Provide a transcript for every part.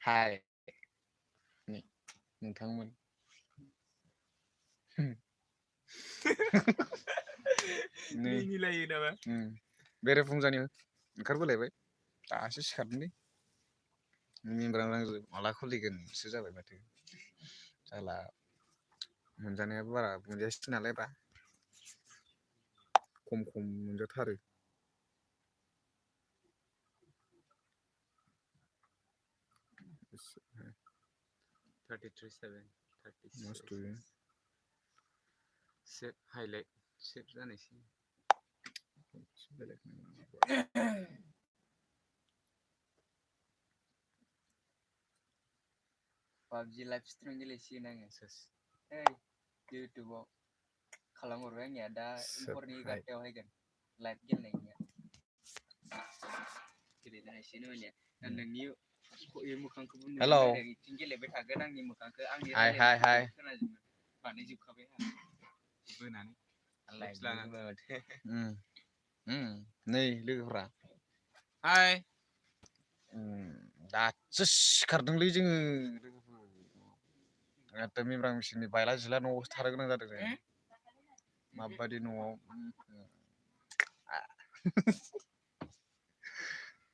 हाय नै नोंथांमोन नै मिनिलायो नामा? बेरेफुंजानि ओंखारबोलायबाय दासो सिखारदोंलै मिमब्रां माला खुलिगोनसो जाबाय माथो जाला मोनजानायाबो बारा मोनजायासै नालाय दा खम मोनजाथारो एसे 33 मस्त 36 सेभ हाइलाइट सेभ जानायसै PUBG लाइभ स्ट्रिम गेलेसिगोन आङो इउटुबाव खालामहरबाय आंनिया दा हरनि 11टायाव हायगोन लाइभ गेलेनायनिया गेलेनो हासिगोन होमबानिया नोंनि मोखांखौबो नुगोन आरो इथिं गेलेबाय थागोन आंनि मोखांखौ आंनि रायलायनायखौ खोनाजोबगोन बानायजोबखाबाय आंहा बोनानै लाइभ लानानै नै लोगोफ्रा हाय दासो सिखारदोंलै जोङो एकदम मिमब्रां मेसिननि बायला जिला न'आवसो थानो गोनां जादों जों माबायदि न'आव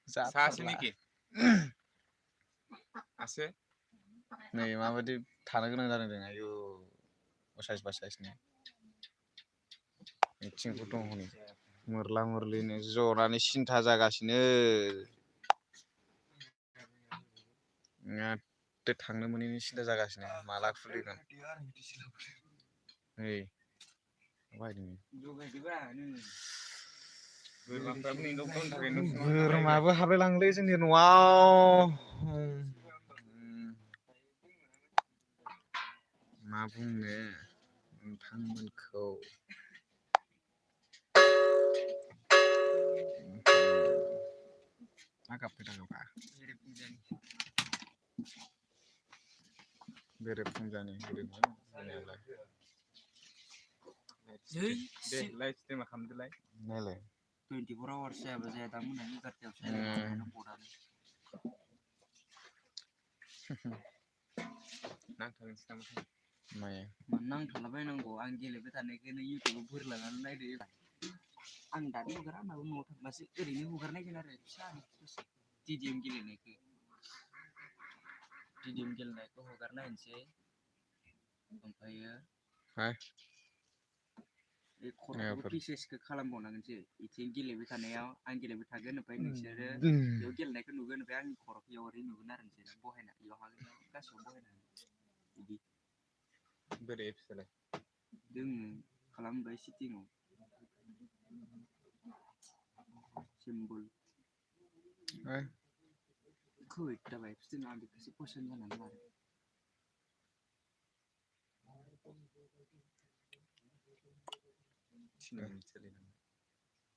जाथारला आसो नै माबायदि थानो गोनां जादों जों आयु असाइस बासाइसनो मिथिंफोर दङ हनै मोरला मोरलिनो जनानै सिन्था जागासिनो एददो थांनो मोनैनि सिन्था जागासिनो माला खुलिगोन नै बोरमाबो हाबलायलाङोलै जोंनि न'आव मा बुंनो नोंथांमोनखौ मा गाबखो दाबा बेरेफुंजानि होदोंमोन दे लाइभ स्ट्रिमा खालामदोलाय नायलाय 24 आवार्स जायाबा जाया दा मोनानि 11टायाव साइलेन्ट खालामनानै बर्डआनो नांथारनोसै नामाथाय माया मानो नांथालाबायनांगौ आं गेलेबाय थानायखौनो इउटुबाव बोरलानानै नायदो आं दानि हगारा माबा न'आव थांबासो ओरैनो हगारनायगोन आरो फिसा टिडिएम गेलेनायखौ हगारना होनोसै ओमफ्रायो बे खर'खौबो पिसेसखौ खालामबावनांगोनसो बिथिं गेलेबाय थानायाव आं गेलेबाय थागोन ओमफ्राय नोंसोरो बेयाव गेलेनायखौ नुगोन ओमफ्राय आंनि खर'खौ बेयाव ओरै नुगोन आरो नोंसोरो बहायना बेयाव हागोन गासिबो बहायनानै बिदि बोरै एप्सआलाय दोङो खालामबाय सेटिंआव सिम्बल खैथा बाइब्स दङ आं बेखौसो पसन्द जानानै लादों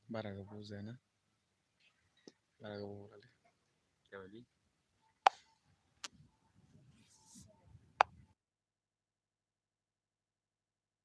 बारा गोबाव जायाना बारा गोबाव लादो